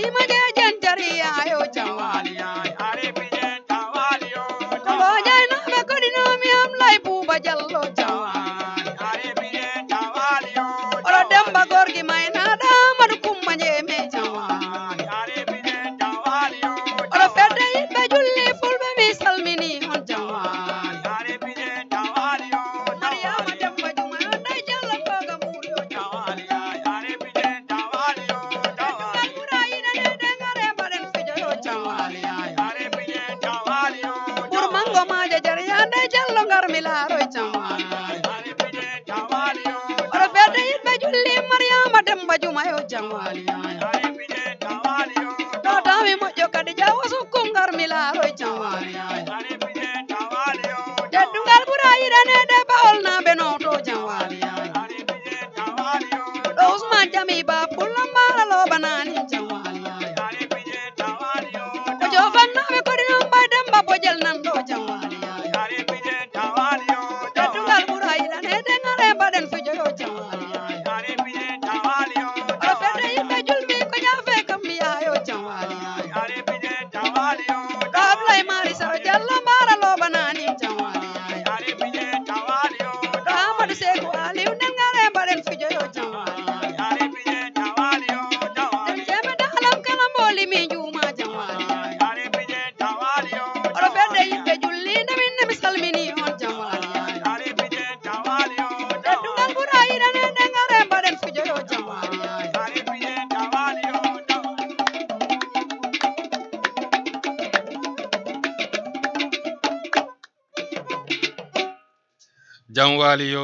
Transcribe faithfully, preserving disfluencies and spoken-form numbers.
Sima je jan jariya yo jawa. Ko jayna be kodi no mi am lay buba jallo jawa. Oro demba gorgi mayna da madu kumma je me jawa. Oro fedde yiɓɓe julli fulɓe mi salmini on jawa. Mariama demba juma day jallo koga muyo jawa. Burmango maja jariya de jallo ngar mi laro jawa. Oro fedde yiɓɓe julli Mariama demba juma yo jawa. Dotami moƴƴo kadi jawa sukku ngar mi laro jawa. Teddungal ɓura yiɗanede bawol naɓe noto jawa. Ɗo Usman jami ba pulla mbara lobanani jawa. Ko jofannaɓe kodi non mbay demba bojel nan ɗo jawa. Teddungal ɓura yiɗanede ngare mbaɗen fijo yo jawa. Oro fedde yiɓɓe julɓi ko ñafe kam mbiya yo jawa. Ɗo ablay mari sara jallo mbara lobanani jawa. Ɗo amadou seku aliw nengare mbaɗen fijo yo jawa. Ɗen jeme dalam kala mboli mi juma jawa. Oro fedde yiɓɓe julli nde min nde mi salmini on jawa. Teddungal ɓura yiɗanede ngare mbaɗen fijo yo jawa. Jam wali yo.